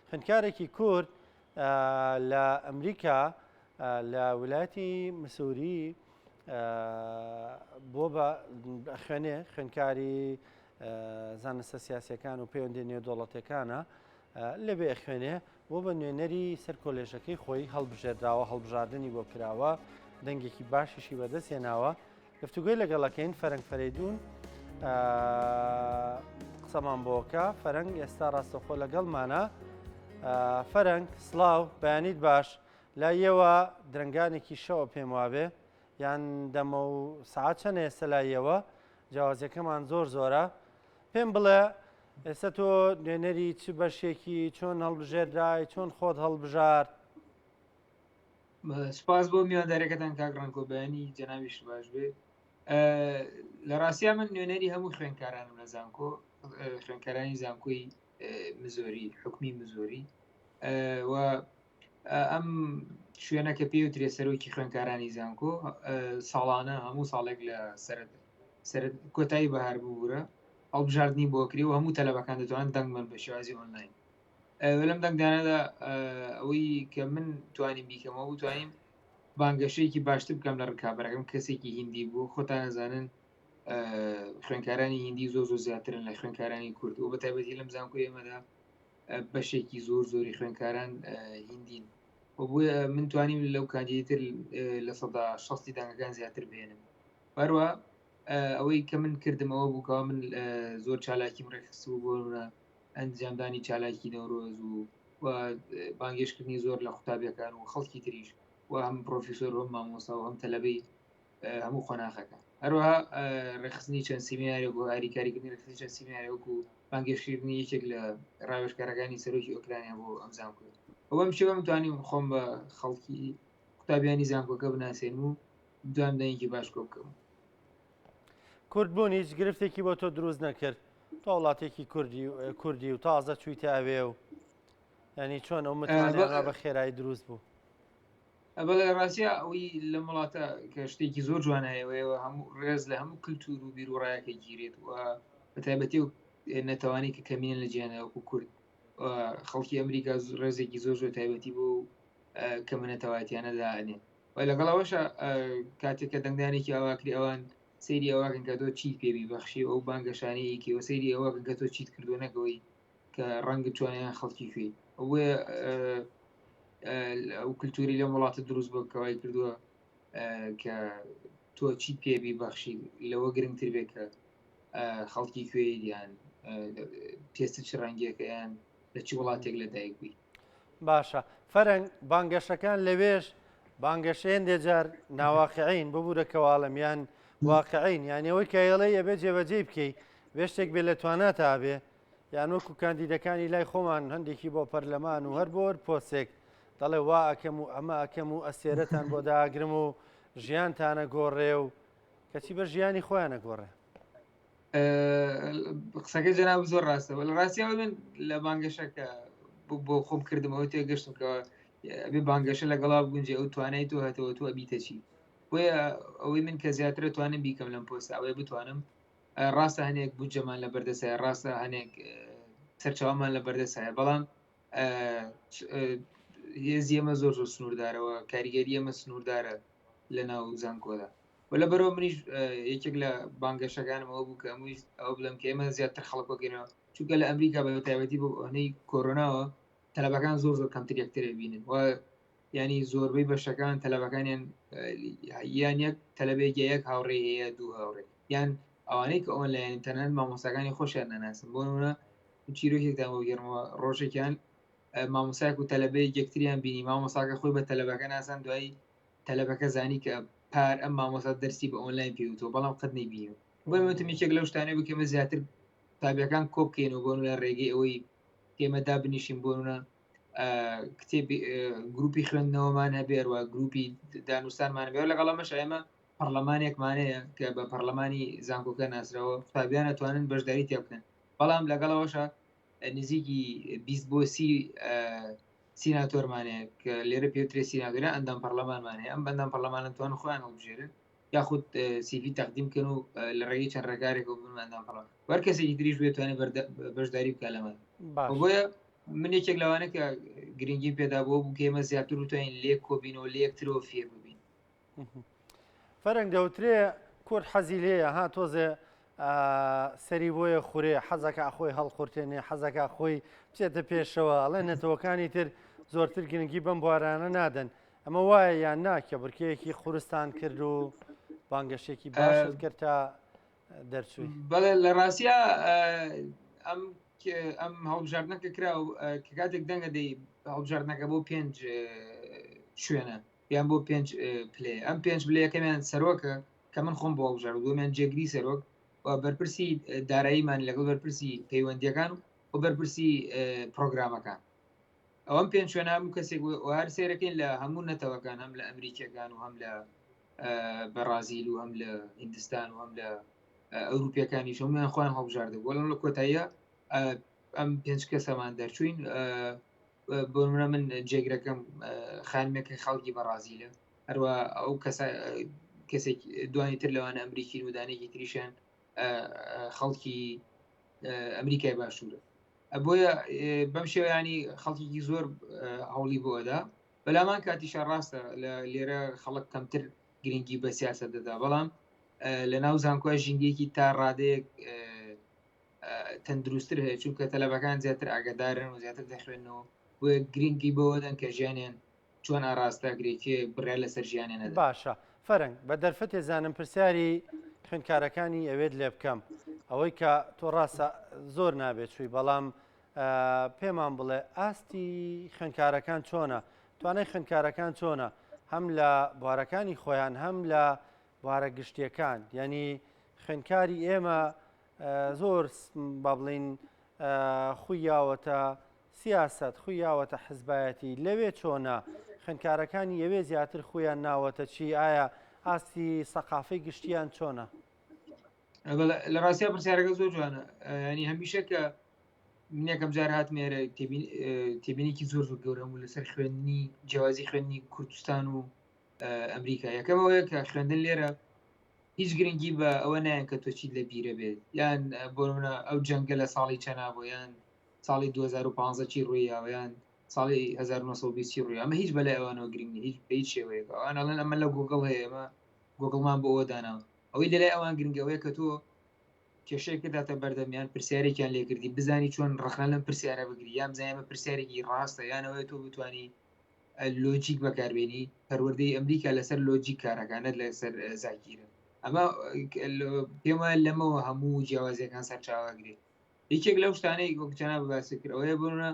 خوێندکارێکی کورد لە ئەمریکا لە ویلایەتی مسوری بۆ بە خوێنێ خوێندکاری زانستە سیاسەکان و پەیوەندی نێودەوڵەتەکانە لەوێ ئەخوێنێ بۆ بە نوێنەری سەر کۆلێژەکەی خۆی هەڵبژێردراوە هەڵبژاردننی بۆ کراوە دەنگێکی باشیشی بەدەست هێناوە گفتوگۆی لەگەڵەکەین فەرەنگ فەرەیدون قسەمان بۆکە فەرەنگ ئێستا ڕاستەخۆ لەگەڵمانە فەرەنگ سڵاو بەیانیت باش لایەوە درەنگانێکی شەوە پێم وابێ یان دەمە و سعات چەند ئێستا لایەوە جیاوازیەکەمان زۆر زۆرە پێم بڵێ ئێستا تۆ نوێنەری چ بەشێکی چۆن هەڵبژێردرای چۆن خۆت هەڵبژارد سپاس بۆ میواندارەکەتان کاک ڕەنکۆ بەیانی جەنابیش باش بێ لە ڕاستیا من نوێنەری هەموو خوێنکارانم لە زانکۆ خوێنکارانی زانکۆی مزۆری حکومی مزۆری و ئەم شوێنە کە پێوترێ سەرۆکی خوێنکارانی زانکۆ ساڵانە هەموو ساڵێک لە سەر سەر کۆتایی بەهار ببوورە هەڵبژاردننی بۆکری و هەموو تەلەبەکان دەتوانن دەنگ بن بە شێوازی ئۆنلاین لەم دەنگدانەدا ئەوەی کە من توانیم بیکەمەوە و توانیم بانگەشەیەکی باشتر بکەم لە ڕکابەرەکەم کەسێکی هیندی بوو خۆتان نەزانن خوێنکارانی هیندی زۆر زۆر زیاترن لە خوێنکارانی کورد و بە تایبەتی لەم زانکۆی ئێمەدا بەشێکی زۆر زۆری خوێنکاران هیندین و بۆیە من توانیم لەو کاندیدتر لە سەدا شەستی دەنگەکان زیاتر بهێنم هەروە ئەوەی کە من کردمەوە بووکەوە من زۆر چالاکیم ڕێکخست بوو بۆ ئەنجامدانی چالاکی نەورۆز و و بانگێشکردنی زۆر لە قوتابیەکان و خەڵکی تریش و هەم پرۆفیسۆر و مامۆسا و هەم تەلەبەی هەموو قۆناخەکە هەروەها ڕێکخستنی چەند سیمینارێک و هاریکاریکردنی ڕێکخستنی چەند سیمینارێک وەکو بانگێشکردنی یەکێک لە ڕاوێژکارەکانی سەرۆکی ئۆکرانیا بۆ ئەم زانکۆیە ئەوەم شێوە توانیم خۆم بە خەڵکی قوتابیانی زانکۆکە بناسێن و دوام دەنگی باش کۆ بکەم. کوردبوون هیچ گرفتێکی بۆ تۆ دروست نەکرد تۆ وڵاتێکی کوردی کوردی و تازە چوویتە ئەوێ و ینی چۆن ئەو متمانە بە خێرایی دروست بوو بەڵێ ڕاستە ئەوەی لەم وڵاتە کە شتێکی زۆر جوان هەیەوەیەوە هەموو ڕێز لە هەموو کللتور و بیرروڕایەکە گیرێت و بە تایبەتی و نەتەوانی کە کەمینە لە جیهانە وەکو کورد خەڵکی ئەمریکا ڕێزێکی زۆر زۆر تایبەتی بۆ کەمە نەتەوایەتیانە دائەنێ و لەگەڵ ئەوەشە کاتێک کە دەنگدانێکی ئاواکری ئەوان سەیری ئەوەکەن کە تۆ چیت پێبی بەخشی ئەو بانگەشانەیەکی و سەیری ئەوەکەن کە تۆ چیت کردو نەکەوەی کە ڕەنگت چۆنە یان خەڵکی کوێی بۆیە ئەو کللتوری لەم وڵاتە دروست بۆ کەوای کردووە کە تۆ چیت پێبی بەخشی لەوە گرنگتر بێ کە خەڵکی کوێی یان پێست چ ڕەنگێکە یان لە چی وڵاتێک لە دایک بووی باشە فەرەنگ بانگەشەکان لەوێش بانگەشە هێندێ جار ناواقعین ببوورە کەواڵم یان واقعین یان ئەوەی کە ئێڵێ ئەبێ جێبەجێی بکەی بێ شتێک بێ لە تواناتا بێ یان وەکو کاندیدەکانی لای خۆمان هەندێکی بۆ پەرلەمان و هەر بۆ هەر پۆستێک دەڵێ وا ئەکەم و ئەمە ئەکەم و ئەستێرەتان بۆ داگرم و ژیانتانە گۆڕێ و کەچی بە ژیانی خۆیانە گۆڕێ. قسەکە جەناب زۆر ڕاستە لە ڕاستیەوە من لە بانگەشەکە بۆ خۆم کردمەوە تێگەشتم کە ئەبێ بانگەشە لەگەڵا بگونجێ ئەو توانای تۆ هەتەوە تۆ ئەبیتە چی بۆیە ئەوەی من کە زیاترە توانم بیکەم لەم پۆستە ئەوەیە بتوانم ڕاستە هەنێک بودجەمان لە بەردەسایە ڕاستە هەنێک سەرچاومان لە بەردەسایە بەڵام هێزی ئەمە زۆر زۆر سنووردارەوە کاریگەری ئەمە سنووردارە لە ناو زانکۆدا و لە بەرەوە منیش یەکێک لە بانگەشەکانم ئەوە بوو کە ئەمویست ئەوە بڵێم کە ئێمە زیاتر خەڵک بکەینەوە چونکە لە ئەمریکا بە تایبەتی بۆ ئەوەی کۆرۆناوە تەلەبەکان زۆر زۆر کەمتر یەکتر بینن و ینی زۆربەی بەشەکان تەلەبەکانیان یان یەک تەلەبێک یەک هاوڕێ هەیە دوو هاوڕێ یان ئەوانەی کە ئۆنلاین تەنانەت مامۆستاکانی خۆشیان ناناسن بۆ نمونە چیرۆکێکتان بۆ بگێڕمەوە ڕۆژێکیان مامۆسایەک و تەلەبەیەک یەکتریان بینی مامۆساکە خۆی بە تەلەبەکە ناسان دوایی تەلەبەکە زانی کە پار ئەم مامۆسا دەرسی بە ئۆنلاین پێوتەوە بەڵام قەت نەیبینیوە بۆ وتم یەکێک لەو شتانە بکەمە زیاتر قوتابیەکان کۆ بکەینەوە بۆ لە ڕێگەی ئەوەی ئێمە دابنیشین بۆ نمونە کتێبی گروپی خوێندنەوەمان هەبێ و گروپی دانوستانمان بێ لەگەڵ ئەمەش ئێمە پەرلەمانێکمانەیە کە بە پەرلەمانی زانکۆکە ناسراوە قوتابیان ئەتوانن بەشداری تێ بکەن بەڵام لەگەڵەوەشە نزیکی 20 بۆ سی سیناتۆرمانەیە کە لێرە پێوترێ سیناتۆرە ئەندام پەرلەمانمان هەیە ئەم بەندام پەرلەمانە توان خۆیان هەڵبژێرن یاخود سیڤی تەقدیم بکەن و لە ڕێگەی چەند ڕێکارێکەوە ببن ئەندام پەرلەمان وەر کەسێکی تریش بێتوانێت بەشداری بکە لەمە بۆیە. من یەکێک لەوانە کە گرنگیم پێدا بۆ بوو کە ئێمە زیاتر بتوانین لێک کۆبینەوە لە یەکترەوە فێر ببین. فەرەنگ دەوترێ کورد حەزی لێیە ها تۆزێ سەری بۆیە خورێ حەزەکە خۆی هەڵقورتێنێ حەزەکە خۆی بچێتە پێشەوە ئەڵێ نەتەوەکانی تر زۆرتر گرنگی بەم بوارانە نادەن ئەمە وایە یان نا کێبڕکێیەکی قورستان کرد و بانگەشێکی باشت کرد تا دەرچووی؟ بەڵێ لە ڕاستیا ئەم ئەم هەڵبژاردنە کە کرا کە کاتێک دەنگە دەی هەڵبژاردنەکە بۆ پێنج شوێنە یان بۆ پێنج پلێ ئەم پێنج پلەیەکەمیان سەرۆکە کە من خۆم بۆ هەڵبژارد دووەمیان جێگری سەرۆک و بەرپرسی داراییمان لەگەڵ بەرپرسی پەیوەندیەکان و بەرپرسی پرۆگرامەکان ئەوەم پێنج شوێنە هەموو کەسێک و هەر سێرەکەین لە هەموو نەتەوەکان هەم لە ئەمریکیەکان و هەم لە بەڕازیل و هەم لە هیندستان و هەم لە ئەوروپیەکانیش هەمویان خۆیان هەڵبژاردە بۆ لە کۆتاییە ئەم پێنج کەسەمان دەرچوین بۆ منە من جێگرەکەم خانمێکە خەڵکی بەڕازیلە هەروە ئەو کەسە کەسێک دوانی تر لەوانە ئەمریکی و دانێکی تریشیان خەڵکی ئەمریکای باشوورە بۆیە بەم شێوەیانی خەڵکیی زۆر هەوڵی بۆدا بەلامان کاتیشە ڕاستە لە لێرە خەڵک کەمتر گرنگی بە سیاست دەدا بەڵام لە ناو زانکۆی ژینگەیەکی تا ڕادەیەک تەندروستتر هەیە چونکە تەلەبەکان زیاتر ئاگادارن و زیاتر دەخوێنەوە بۆیە گرنگی بەوەدەن کە ژیانیان چۆن ئاراستە کرێ کێ بڕیار لەسەر ژیانیان ئەدا. باشە فەرەنگ بە دەرفەتێ زانم پرسیاری خوێندکارەکانی ئەوێت لێ بکەم ئەوەی کە تۆ ڕاستە زۆر نابێت چووی بەڵام پێمان بڵێ ئاستی خوێندکارەکان چۆنە توانای خوێندکارەکان چۆنە هەم لە بوارەکانی خۆیان هەم لە بوارە گشتیەکان یعنی خوێندکاری ئێمە زۆر با بڵین خوی یاوەتە سیاسەت، خوی یاوەتە حزبایەتی، لەوێ چۆنە؟ خوێندکارەکانی ئەوێ زیاتر خویان ناوەتە چی؟ ئایا ئاستی سەقافەی گشتیان چۆنە؟ لە ڕاستیا پرسیارەکە زۆر جوانە ینی هەمیشە کە من یەکەم جار هاتمێرە تێبینێکی زۆر زۆر گەورەم و لەسەر خوێندنی جیاوازی خوێندنی کوردستان و ئەمریکا یەکەمەوەیە کە خوێندن لێرە هیچ گرنگی بە ئەوە نایەن کە تۆ چیت لە بیرە بێت یان بۆ نمونە ئەو جەنگە لە ساڵی چەنا بۆ یان ساڵی 2015 چی ڕوویاوە یان ساڵی 1920 چی ڕووی ئەمە هیچ بەلای ئەوانەوە گرنگ نیە هیچ بە هیچ شێوەیەک ئەوان ئەڵێن ئەمە لە گوگڵ هەیە ئەمە گوگڵمان بۆ ئەوە داناوە ئەوەی لەلای ئەوان گرنگە ئەوەیە کە تۆ کێشەیەک داتە بەردەمیان پرسیارێکیان لێکردی بزانی چۆن ڕەخنە لەم پرسیارە بگری یان بزانانی ئەمە پرسیارێکی ڕاستە یان ئەوەیە تۆ بتانی لۆجیک بەکاربێنی پەروەردەی ئەمریکا لەسەر لۆجیک کارەکە نەک لەسەر زاکیرە ئەمە پێم وایە لەمەوە هەموو جیاوازیەکان سەرچاوەگرێت یەکێک لەو شتانەی وەک جەناب باسی کرد ئەوەیە بوونە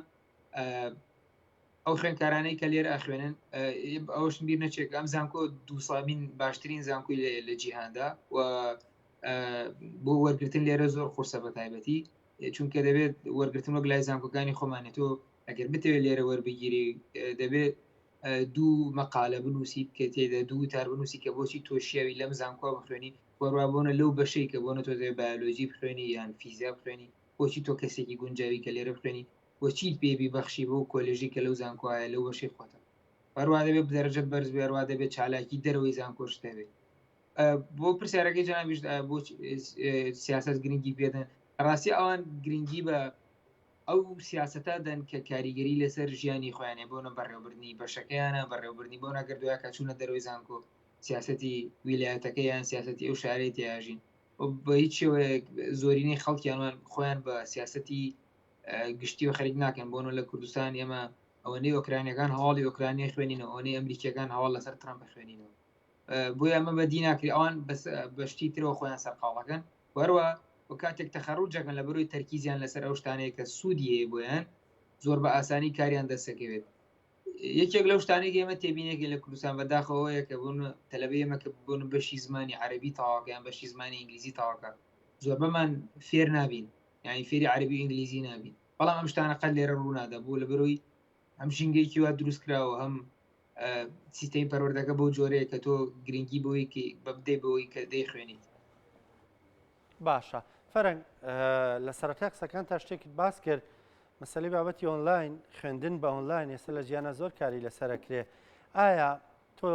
ئەو خوێندکارانەی کە لێرە ئەخوێنن ئەوەشم بیر نەچێت ئەم زانکۆ دووسامین باشترین زانکۆی لە جیهاندا و بۆ وەرگتن لێرە زۆر قورسە بە تایبەتی چونکە دەبێت وەرگتن وەک لای زانکۆکانی خۆمانێت تۆ ئەگەر بتەوێت لێرە وەربگیری دەبێت دوو مەقالە بنووسیت کە تێدا دوو تار بنووسی کە بۆچی تۆ شیاوی لەم زانکۆ بخوێنی وەروا بۆنە لەو بەشەی کە بۆنە تۆ دەبێت بایۆلۆجی بخوێنی یان فیزیا بخوێنی بۆچی تۆ کەسێکی گونجاوی کە لێرە بخوێنی و چیت پێ بیبەخشی بۆ کۆلێژی کە لەو زانکۆیە لەو بەشەی خۆتە هەروە دەبێت دەرەجەت بەرز بێ هەروە دەبێت چالاکی دەرەوەی زانکۆشت هەبێت بۆ پرسیارەکەی جەنابیشت بۆ سیاست گرنگی پێدەن ڕاستی ئەوان گرنگی بە ئەو سیاسەتە دەن کە کاریگەری لەسەر ژیانی خۆیانە بۆ نە بەڕێوەبردنی بەشەکەیانە بەڕێوەبردنی بۆ نەگەر دوای کە چوونە دەرەوەی زانکۆ سیاسەتی ویلایەتەکە یان سیاسەتی ئەو شارەی تیاژین بە هیچ شێوەیەک زۆرینەی خەڵکیانوان خۆیان بە سیاسەتی گشتی و خەریک ناکەن بۆنە لە کوردستان ئێمە ئەوەندەی ئۆکرانیەکان هەواڵی ئۆکرانیە خوێنینەوە ئەوەندەی ئەمریکیەکان هەواڵ لەسەر ترامپ خوێنینەوە بۆیە ئەمە بەدی ناکرێ ئەوان بەشتی ترەوە خۆیان سەرقاڵەکەن وەروە و کاتێک تەخەڕوجەکەن لە بەرۆی تەرکیزیان لەسەر ئەو شتانەیە کە سوودی هەیە بۆیان زۆر بە ئاسانی کاریان دەستەکەوێت یەکێک لەو شتانەی ئێمە تێبینێکی لە کوردستان بەداخەوەیە کە بوون تەلەبە ئێمە کە بوون بەشی زمانی عەربی تاواکەیان بەشی زمانی ئینگلیزی تاواکە زۆربەمان فێر نابین یعنی فێری عەربی و ئینگلیزی نابین بەڵام ئەم شتانە قەت لێرە ڕوونادا بوو لە بەرۆی هەم ژینگەیەکی وا دروست کراوە هەم سیستەمی پەروەردەکە بەو جۆرەیە کە تۆ گرنگی بۆی بە بدەی بەوەی کە دەیخوێنیت. باشە فەرەنگ لە سەرەتای قسەکان تا شتێکت باس کرد مەسەلەی بابەتی ئۆنلاین خوێندن بە ئۆنلاین ئێستا لە جیانە زۆر کاری لەسەرەکرێ ئایا تۆ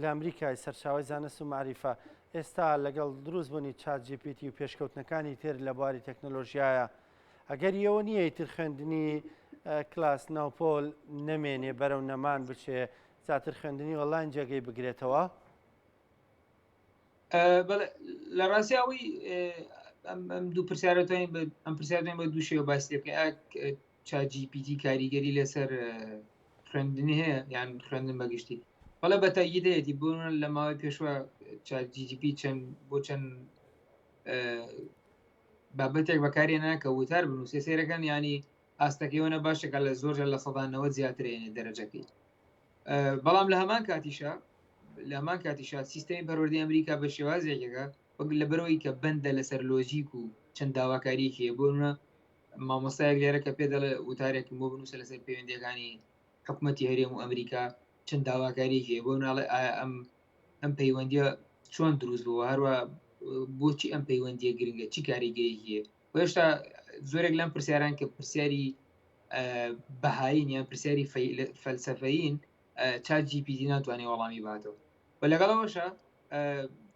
لە ئەمریکای سەرچاوی زانست و معریفە ئێستا لەگەڵ دروست بوونی ChatGPT و پێشکەوتنەکانی تر لە بواری تەکنۆلۆژیایە ئەگەری ئەوە نییە ئیتر خوێندنی کلاس ناوپۆل نەمێنێ بەرەو نەمان بچێ زیاتر خوێندنی ئۆنلاین جێگەی بگرێتەوە؟ لە ڕاستی ئەوەی ئەم دوو پرسیارەتوانین ئەم پرسیارێن بە دوو شێوە باسی بکەین ChatGPT کاریگەری لەسەر خوێندنی هەیە یان خوێندن بەگشتی بەڵێ بە تاگیدەیەتی بۆ لە ماوەی پێشوە ChatGPT چەند بۆ چەند بابەتێک بەکارێنە کە وتار بنووسێ سێرەکەن ینی ئاستەکەیوەە باشەکە لە زۆر 90% زیاترێنێ دەرەجەکەی بەڵام لە هەمان کاتیشا لە هەمان کاتیشا سیستەمی پەروەردەی ئەمریکا بە شێوازێکەکە وەک لەبەرەوەی کە بەندە لەسەر لۆجیک و چەند داواکاریەکی هەیە بۆ نمونە مامۆستایەک لێرە کە پێ دەڵێ وتارێکم بۆ بنووسە لەسەر پەیوەندیەکانی حکوومەتی هەرێم و ئەمریکا چەند داواکاریەکی هەیە بۆ ناڵێ ئایا ئەم ئەم پەیوەندیە چۆن دروست بووە هەروە بۆچی ئەم پەیوەندیە گرنگە چی کاریگەریەکی هەیە هێشتا زۆرێک لەم پرسیاران کە پرسیاری بەهایین یان پرسیاری فەلسەفەین ChatGPT ناتوانێت وەڵامی باتەوە و لەگەڵەوەشە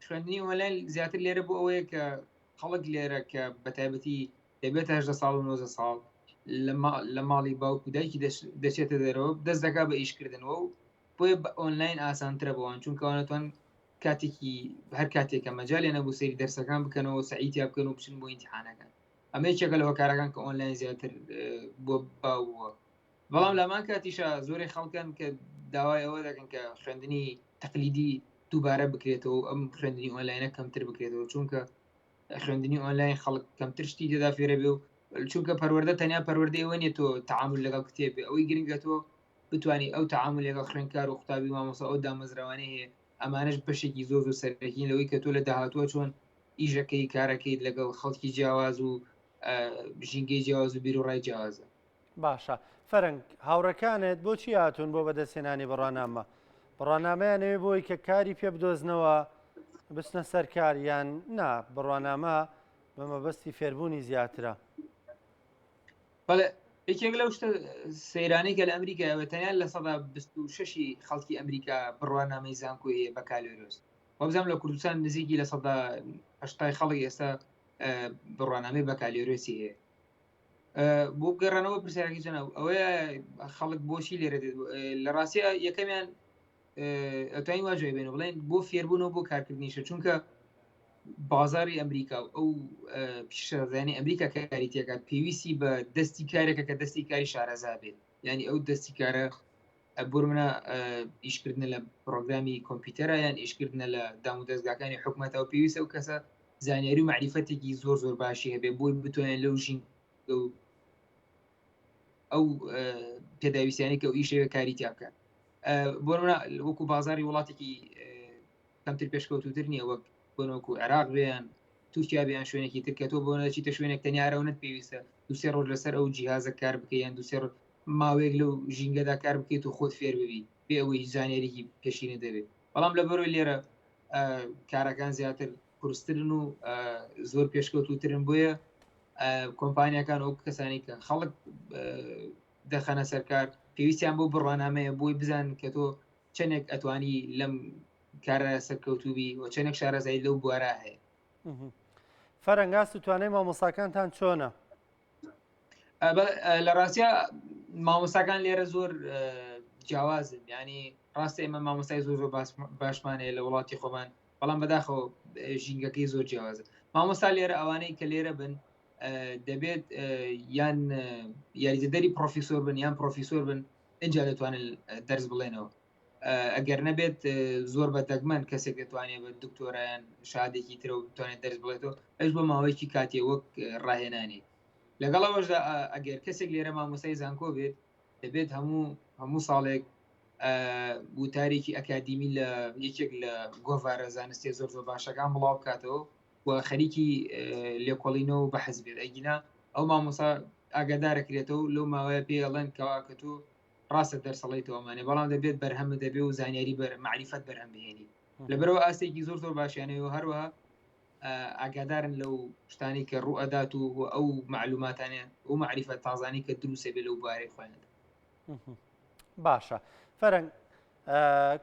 خوێندنی ئۆنلاین زیاتر لێرە بۆ ئەوەیە کە خەڵک لێرە کە بە تایبەتی دەبێت هەدە ساڵ و 90 ساڵ لە ماڵی باوک و دایکی دەچێتە دەرەوە دەست دەکا بە ئیشکردنەوە و بۆیە بە ئۆنلاین ئاسانترە بۆوان چونکەوانەتوان کاتێکی هەر کاتێکە مەجالێ نەبوو سەیری دەرسەکان بکەنەوە سەعیتیا بکەن و بچن بۆ ئیمتیحانەکان ئەمە یەکێکە لە هۆکارەکان کە ئۆنلاین زیاتر بۆ باو بووە بەڵام لەمان کاتیشا زۆرێک خەڵکن کە داوای ئەوە دەکەن کە خوێندنی تەقلیدی دووبارە بکرێتەوە ئەم خوێندنی ئۆنلاینە کەمتر بکرێتەوە چونکە خوێندنی ئۆنلاین خەڵک کەمتر شتی تێدا فێرە بێ و چونکە پەروەردە تەنیا پەروەردەی ئەوە نیە تۆ تعامل لەگەڵ کتێب بێ ئەوەی گرنگە تۆ بتانی ئەو تعامل لەگەڵ خوێندکار و قوتابی و مامۆستا ئەو دامەزراوانەی هەیە ئەمانەش بەشێکی زۆر زۆر سەرەکین لەوەی کە تۆ لە داهاتووە چۆن ئیشەکەی کارەکەیت لەگەڵ خەڵکی جیاواز و ژینگەی جیاواز و بیرۆڕای جیاوازە. باشە فەرەنگ هاوڕێکانت بۆچی هاتوون بۆ بەدەستهێنانی بڕوانامە؟ بڕوانامەیان ئەوێ بۆی کە کاری پێ بدۆزنەوە بچنە سەر کار یان نا بڕوانامە بە مەبەستی فێربوونی زیاترە؟ بەڵێ یەکێک لەو شتە سەیرانەی کە لە ئەمریکا ئەوە تەنیا 26%ی خەڵکی ئەمریکا بڕوانامەی زانکۆی هەیە بەکالۆریۆس وابزانم لە کوردستان نزیکی 80%ی خەڵک ئێستا بڕوانامەی بەکالۆریۆسی هەیە بۆ گەڕانەوە پرسیارەکەی جەناب ئەوەیە خەڵک بۆچی لێرە دێت لە ڕاستیا یەکەمیان ئەتوانین وا جوای بێن بڵێن بۆ فێربوون و بۆ کارکردنیشە چونکە بازاری ئەمریکا و ئەو پیشەزانی ئەمریکا کاری تێکات پێویستی بە دەستی کارێکە کە دەستی کاری شارەزا بێت ینی ئەو دەستی کارە بۆ منە ئیشکردنە لە پرۆگرامی کۆمپیوتەرە یان ئیشکردنە لە دام و دەستگاکانی حکوومەتەوە پێویستە و کەسە زانیاری و معریفەتێکی زۆر زۆر باشی هەبێ بۆی بتوانێت لەو ژین ئەو پێداویستیانی کە ئەو ئیشەوە کاری تیا بکات بۆ منە وەکو بازاری وڵاتێکی کەمتر پێشکەوتوتر نییە وەک بۆنەوەکو عێراق بیان تورکیا بیان شوێنێکی تر کە تۆ بۆ نەچیتە شوێنێک تەنیارەوەنت پێویستە دوسێ ڕۆژ لەسەر ئەو جیهازە کار بکەی یان دوسێ ماوەیەک لەو ژینگەدا کار بکەیت و خۆت فێر ببی بێ ئەوەی هیچ زانیاریکی پێشینە دەبێت بەڵام لە بەرەوەی لێرە کارەکان زیاتر قورسترن و زۆر پێشکەوتوترن بۆیە کۆمپانیەکان ئەو کەسانی کە خەڵک دەخەنە سەرکار پێویستیان بۆ بڕوانامەیە بۆی بزان کە تۆ چەندێک ئەتوانی لەم کارە سەرکەوتوبی و چەندێک شارەزایی لەو بوارە هەیە. فەرەنگ ئاست و توانای مامۆستاکانتان چۆنە؟ لە ڕاستیا مامۆستاکان لێرە زۆر جیاوازن ینی ڕاستە ئێمە مامۆستای زۆر زۆر باشمان هەیە لە وڵاتی خۆمان بەڵام بەداخەوە ژینگەکەی زۆر جیاوازە مامۆستا لێرە ئەوانەی کە لێرە بن دەبێت یان یاریدەدەری پرۆفیسۆر بن یان پرۆفیسۆر بن اینجا دەتوانن دەرس بڵێنەوە ئەگەر نەبێت زۆر بە دەگمەن کەسێک دەتوانێت بە دکتۆرایان شادێکی ترەوە بتوانێت دەرس بڵێتەوە ئەش بۆ ماوەیەکی کاتێ وەک ڕاهێنانی لەگەڵ ئەوەشدا ئەگەر کەسێک لێرە مامۆسای زانکۆ بێت دەبێت هەموو هەموو ساڵێک وتارێکی ئەکادیمی لە یەکێک لە گۆڤارە زانستیە زۆر زۆر باشەکان بڵاو بکاتەوە و خەریکی لێکۆڵینەوە و بەحز بێت ئەگینا ئەو مامۆسا ئاگادارەکرێتەوە لەو ماوەیە پێ ئەڵێن کەوا کە تۆ ڕاستە دەرسەڵیتەوە ئەمانێ بەڵام دەبێت بەرهەمە دەبێ و زانیاری بەر معریفەت بەرهەم بهێنی لەبەرەوە ئاستێکی زۆر زۆر باشیانەوە هەروەها ئاگادارن لەو شتانی کە ڕوو ئەدات و ئەو معلوماتانە و معریفە تازانی کە دروسە بێ لەو بوارەی خۆیان باشە فەرەنگ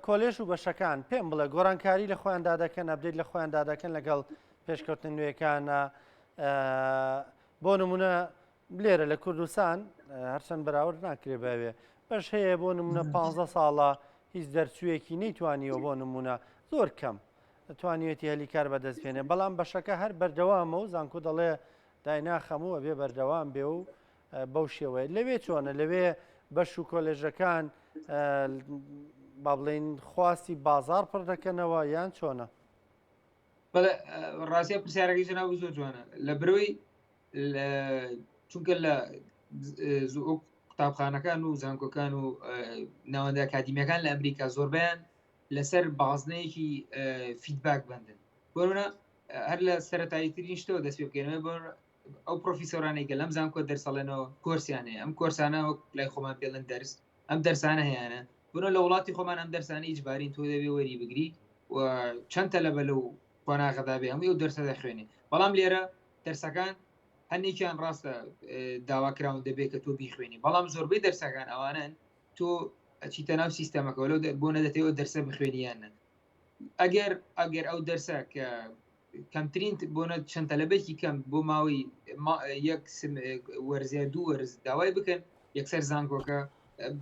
کۆلێژ و بەشەکان پێم بڵێ گۆڕانکاری لە خۆیاندا دەکەن update لە خۆیاندا دەکەن لەگەڵ پێشکەوتن نوێەکانە بۆ نمونە. لێرە لە کوردستان هەرچەند بەراورد ناکرێ بەوێ بەش هەیە بۆ نمونە پ ساڵە هیچ دەرچوویەکی نەیتوانیوە بۆ نمونە زۆر کەم توانیوێتی هەلی کار بەدەست بێنێ بەڵام بەشەکە هەر بەردەوامە و زانکۆ دەڵێ دایناخەم و ئەبێ بەردەوام بێ و بەو شێوەیە لەوێ چۆنە لەوێ بەش و کۆلێژەکان با بڵین خواستی بازار پڕ دەکەنەوە یان چۆنە؟ بەڵێ ڕاستە پرسیارەکەی جەناب زۆر جوانە لە برۆی چونکە لە قوتابخانەکان و زانکۆکان و ناوەندە ئەکادیمیەکان لە ئەمریکا زۆربیان لەسەر بازنەیەکی feedback بندن بۆنە هەر لە سەتایی ترین شتەوە دەست پێ بکەینەوە بۆ ئەو پرۆفیسۆرانەی کە لەم زانکۆ دەرسەڵێنەوە کۆرسیان هەیە ئەم کۆرسانە وەک لای خۆمان پێڵن دەرس ئەم دەرسانە هەیەە بنە لە وڵاتی خۆمان ئەم دەرسانە ئیجبارین تۆ دەبێ وەری بگری و چەند تەلەبە لەو قۆناغەدا بێ هەمووی ئەو دەرسە دەخوێنێ بەڵام لێرە دەرسەکان هەندێکیان ڕاستە داواکراون دەبێت کە تۆ بیخوێنی بەڵام زۆربەی دەرسەکان ئەوانن تۆ ئەچیتە ناو سیستەمەکەەوە لەو بۆ نەدەتەوە دەرسە بخوێنیان نە ئەگەر ئەگەر ئەو دەرسە کە کەمترین بۆنە چەند تەلەبێکی کەم بۆ ماوەی یەک وەرزیا دوو وەرز داوای بکەن یەکسەر زانکۆکە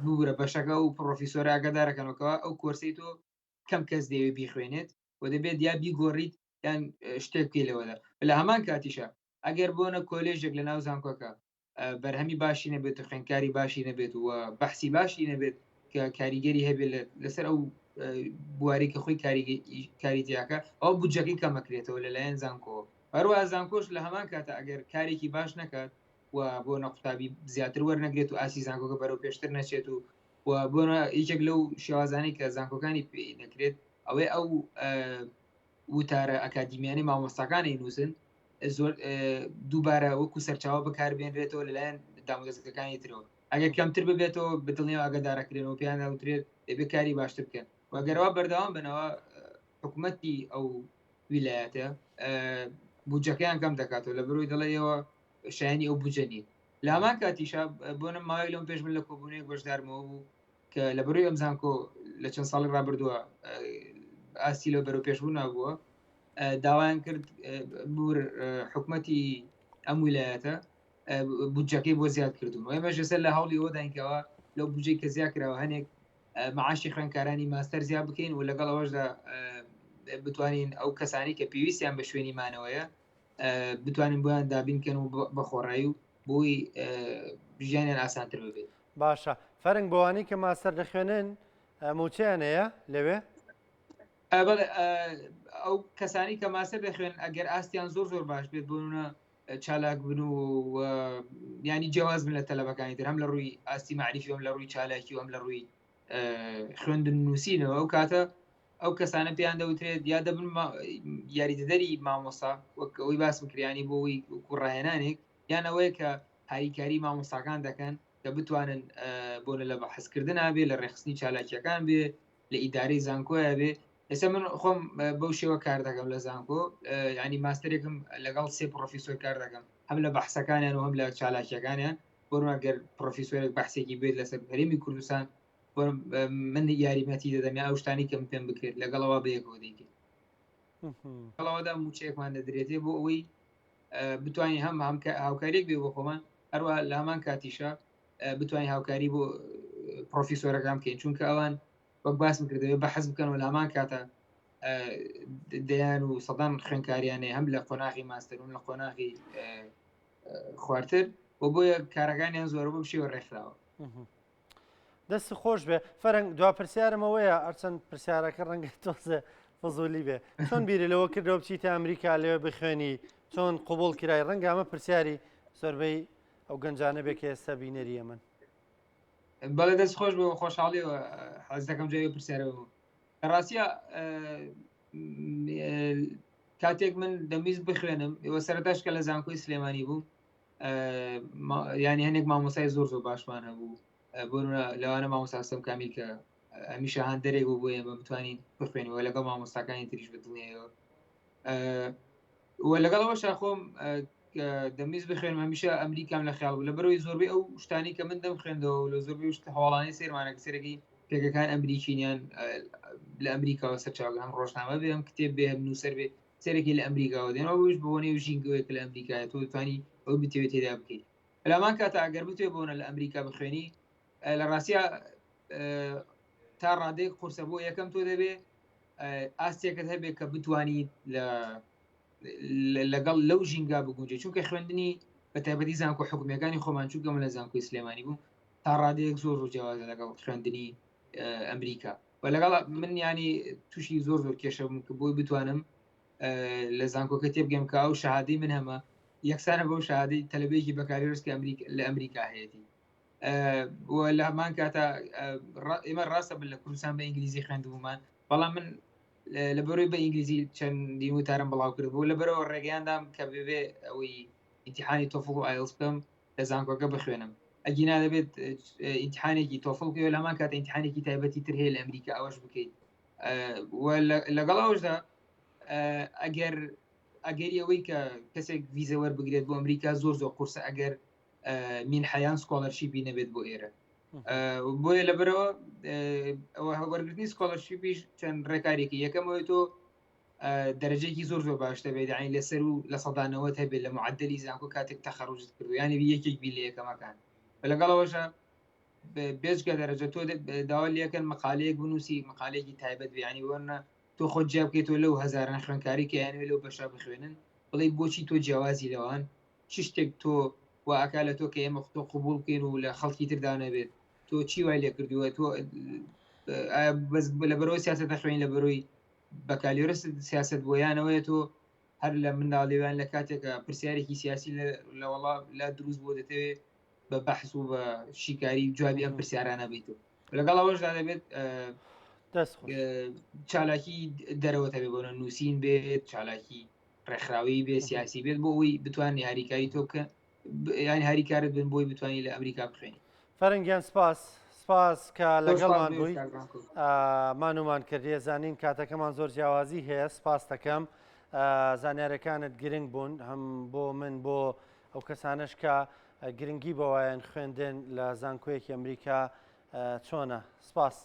بورە بەشەکە و پرۆفیسۆرە ئاگادارەکەنەوەکەەوە ئەو کۆرسەی تۆ کەم کەس دەیەوێت بیخوێنێت و دەبێت یا بیگۆڕیت یان شتێک بکەی لەوەدا لە هەمان کاتیشە ئەگەر بۆنە کۆلێژێک لە ناو زانکۆکە بەرهەمی باشی نەبێت و خوێندکاری باشی نەبێت و بەحسی باشی نەبێت کە کاریگەری هەبێت لەسەر ئەو بواری کە خۆی کاری تیاکە ئەو بودجەکەی کەمەکرێتەوە لەلایەن زانکۆ هەروە زانکۆش لە هەمان کاتە ئەگەر کارێکی باش نەکات و بۆ نە قوتابی زیاتر وەرنەگرێت و ئاسی زانکۆکە بەرەو پێشتر نەچێت و و بۆ یەکێک لەو شێوازانەی کە زانکۆکانی پێی دەکرێت ئەوەی ئەو وتارە ئەکادیمیانی مامۆستاکانی نووسن زۆر دووبارە وەکو سەرچاوە بەکاربێنرێتەوە لەلایەن دامودەزگەکانی ترەوە ئەگەر کەمتر ببێتەوە بەدڵنیاوە ئاگادارەکرێنەوە پێیان دەوترێت دەبێت کاری باشتر بکەن و گەرەوە بەردەوام بنەوە حکوومەتی ئەو ویلایەتە بودجەکەیان کەم دەکاتەوە لە بەرەوەی دەڵێ ئێوە شایانی ئەو بودجە نین لە هەمان کاتیشا بۆ نم ماوەی لەم پێش من لە کۆبوونەیەک بەشدارمەوە بوو کە لە بەروی ئەم زانکۆ لە چەند ساڵی ڕابردووە ئاستی لەو بەرەو پێشبوو نابووە داوایان کرد بور حکومەتی ئەم ویلایەتە بودجەکەی بۆ زیاد کردون و ئێمەش لەسەر لە هەوڵی ئەوە داینکەوە لەو بودجەی کە زیاد کراوە هەنێک معاشی خوێندکارانی ماستەر زیاد بکەین و لەگەڵ ئەوەشدا بتوانین ئەو کەسانی کە پێویستیان بە شوێنی مانەوەیە بتوانین بۆیان دابین کەن و بە خۆڕایی و بۆی ژیانیان ئاسانتر ببێت. باشە فەرنگ بۆوانەی کە ماستەر دەخوێنن موچەیان هەیە لەوێ؟ بەڵێ ئەو کەسانی کە ماستەر دەخوێن ئەگەر ئاستیان زۆر زۆر باش بێت بۆ نمونە چالاک بن و ینی جیاواز بن لە تەلەبەکانی تر هەم لە ڕووی ئاستی معریفی هەم لە ڕووی چالاکی و هەم لە ڕووی خوێندن نووسینەوە ئەو کاتە ئەو کەسانە پێیان دەوترێت یا دەبن یاریدەدەری مامۆسا وەک ئەوەی باسم کریانی بۆ ئەوی کوڕاهێنانێک یان ئەوەیە کە هاریکاری مامۆستاکان دەکەن کە بتوانن بۆنە لە بەحسکردن بێ لە ڕێخستنی چالاکیەکان بێ لە ئیدارەی زانکۆیە بێ ئێستا من خۆم بەو شێوە کار دەکەم لە زانکۆ ینی ماستەرێکم لەگەڵ سێ پرۆفیسۆر کار دەکەم هەم لە بەحسەکانیان و هەم لە چالاکیەکانیان بۆ گەر پرۆفیسۆرێک بەحسێکی بێت لەسەر هەرێمی کوردستان من یاریمەتی دەدەم یا ئەو شتانی کەم پێم بکرێت لەگەڵەوە بەیەکەوە دەیکەین لەگەڵەوەدا موچەیەکمان دەدرێتێ بۆ ئەوەی بتوانین هەم هەم هاوکاریێک بێ بۆ خۆمان هەروە لە هەمان کاتیشە بتوانین هاوکاری بۆ پرۆفیسۆرەکان بکەین چونکە ئەوان وەک باسم کردەوە بە حەز بکەن و لە هەمان کاتە دەیان و سەدان خوێنکاریانێ هەم لە قۆناغی ماستەرون لە قۆناغی خوارتر و بۆیە کارەکانیان زۆرە بۆ شێوە ڕێکخراوە دەست خۆش بێ فەرەنگ دوا پرسیارم ئەوەیە ئەرچەند پرسیارەکە ڕەنگە تۆزێ فزولی بێ چۆن بیری لەوە کردەوە بچیتە ئەمریکا لەوێ بخوێنی چۆن قوبول کرای ڕەنگە ئەمە پرسیاری زۆربەی ئەو گەنجانە بێ کە ئێستا بینەری ئەمن. بەڵێ دەست خۆش بۆ خۆشحاڵیەوە حەز دەکەم جوابی پرسیارەوە لە ڕاستیە کاتێک من دەمویست بخوێنم ئێوە سەرەتاش کە لە زانکۆی سلێمانی بووم ینی هەنێک مامۆسای زۆر زۆر باشمان هەبوو بۆ لەوانە مامۆستا سەم کامیل کە هەمیشە هاندەرێک بوو بۆ ئێمە بتوانین بخوێنەوە لەگەڵ مامۆستاکانی تریش بەدڵنیایەوە و لەگەڵەوە شاخۆم دەمویست بخوێنم هەمیشە ئەمریکام لە خیاڵ بوو لە بەرەوەی زۆربەی ئەو شتانی کە من دەم خوێندەوە لە زۆربەی شت هەواڵانی سێرمانە کە سەرەکی پێگەکان ئەمریکینیان لە ئەمریکاوە سەرچاوە هەم ڕۆژنامە بێ هەم کتێب بێ هەم نووسەر بێ سەرەکی لە ئەمریکاوە دێنەوە بۆش بۆ نێو ژینگەوەی کە لە ئەمریکایە تۆ توانی ئەو بتەوێت تێدا بکەیت. لەمان کاتە ئەگەر بتوێ بۆنە لە ئەمریکا بخوێنی لە ڕاستیا تا ڕادەیەک قورسە بۆ یەکەم تۆ دەبێ ئاستێکت هەبێت کە بتوانیت لە لەگەڵ لەو ژینگا بگونجێ چونکە خوێندنی بە تایبەتی زانکۆ حکومیەکانی خۆمان چونکە من لە زانکۆی سلێمانی بووم تا ڕادەیەک زۆر زۆر جیاوازە لەگەڵ خوێندنی ئەمریکا و لەگەڵ من ینی تووشی زۆر زۆر کێشە بووم کە بۆی بتوانم لە زانکۆکە تێبگەم کە ئەو شەهادەی من هەمە یەکسانە بەو شەهادەی تەلەبەیەکی بەکالۆریۆس کە ئەمریکا لە ئەمریکا هەیەی لە هەمان کاتا ئێمە ڕاستە بن لە کوردستان بە ئینگلیزی خوێندبوومان بەڵام من لە بەرەوەی بە ئینگلیزی چەندین وتارم بڵاو کرد بوو لە بەرەوە ڕێگەیاندام کە ببێ ئەوەی ئیمتیحانی TOEFL و IELTS بکەم لە زانکۆکە بخوێنم ئەگینا دەبێت ئیمتیحانێکی TOEFL بکەی لە هەمان کات ئیمتیحانێکی تایبەتی تر هەیە لە ئەمریکا ئەوەش بکەیت لەگەڵ ئەوشدا ئەگەر ئەگەری ئەوەی کە کەسێک ڤیزە وەربگرێت بۆ ئەمریکا زۆر زۆر قورسە ئەگەر مینحەیان scholarship ی نەبێت بۆ ئێرە بۆیە لەبەرەوە ئەوە وەرگرتنی scholarship یش چەند ڕێکارێکی یەکەمەوەی تۆ دەرەجێکی زۆر زۆر باش دەبێت یعنی لەسەر و لە سەدانەوەت هەبێت لە معدلی زانکۆ کاتێک تەخەڕوجت کردو یعنی یەکێک بی لە یەکەمەکان لەگەڵەوەشە بێجگە دەرەجە تۆ داوا لەکەن مقالەیەک بنووسی مقالێکی تایبەت بیانی وەرنە تۆ خۆت جیا بکەیتەوە لەو هەزاران خوێنکاری کە یانوێ لەو بەشە بخوێنن بڵێ بۆچی تۆ جیاوازی لەوان چ شتێک تۆ وا ئەکا لە تۆ کە ئێمە تۆ قبول بکەین و لە خەڵکی تردا نەبێت تۆ چی وای لێ کردووە تۆ بەس لە بەرەوەی سیاست دەخوێنی لە بەرەوەی بەکالیۆرس سیاست بۆ یانەوەیە تۆ هەر لە منداڵیوان لە کاتێکە پرسیارێکی سیاسی لە وەڵا لا دروست بۆ دەتەوێت بە بەحس و بە شیکاری جوابی ئەم پرسیارانە بیت و لەگەڵ ئەوەشدا دەبێت چالاکی دەرەوە تەبێ بۆنە نووسین بێت چالاکی ڕێکخراوی بێ سیاسی بێت بۆ ئەوەی بتوانانی هاریکاری تۆ بکە یان هاریکارت بن بۆی بتوانانی لە ئەمریکا بخوێنی. فەرنگیان سپاس سپاس کە لەگەڵمان بووی مانومان کردیە زانین کاتەکەمان زۆر جیاوازی هەیە سپاس دەکەم زانیارەکانت گرنگ بوون هەم بۆ من بۆ ئەو کەسانش کە گرنگی بەوایەن خوێندن لە زانکۆیەکی ئەمریکا چۆنە سپاس.